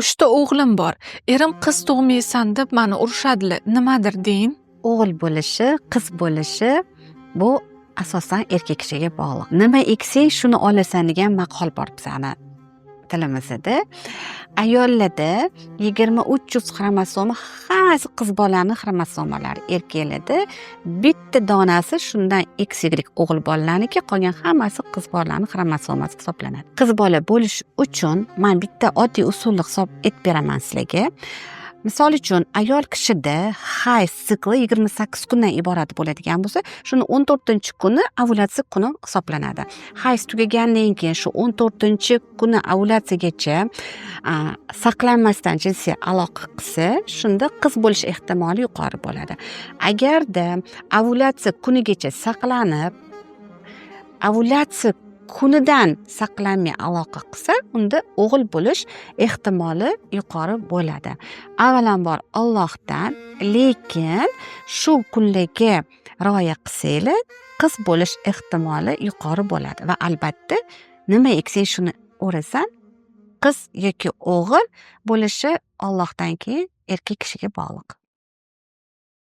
Uchta o'g'lim bor. Erim qiz tug'maysan deb mani urishadilar. Nimadir deyin. O'g'il bo'lishi, qiz bo'lishi bu asosan erkak kishiga bog'liq. Nima eksang, shuni olasan degan maqol bor bizani tilimizda. Ayollarda 23 juft xromosoma, hammasi qiz bolani xromosomalari. Erkaklarda bitta donasi, shundan XY o'g'il bolalarniki, qolgan hammasi qiz bolani xromosomasi hisoblanadi. Qiz bola bo'lish uchun man bitta oddiy usulni hisob etib beraman sizlarga. Misol uchun, ayol kishida hayz sikli 28 kundan iborat bo'ladigan bo'lsa, shuni 14-kuni ovulyatsiya kuni hisoblanadi. Hayz tugagandan keyin shu 14-kuni ovulyatsiyagacha saqlanmasdan jinsiy aloqa qilsa, shunda qiz bo'lish ehtimoli yuqori bo'ladi. Agarda ovulyatsiya kunigacha saqlanib, ovulyatsiya kunidan saqlanmay aloqa qilsa, unda o'g'il bo'lish ehtimoli yuqori bo'ladi. Avvalambor, Allohdan, lekin shu kunlarga rioya qilsanglar, qiz bo'lish ehtimoli yuqori bo'ladi va albatta, nima eksang, shuni o'rasan. Qiz yoki o'g'il bo'lishi Allohdan keyin erkak kishiga bog'liq.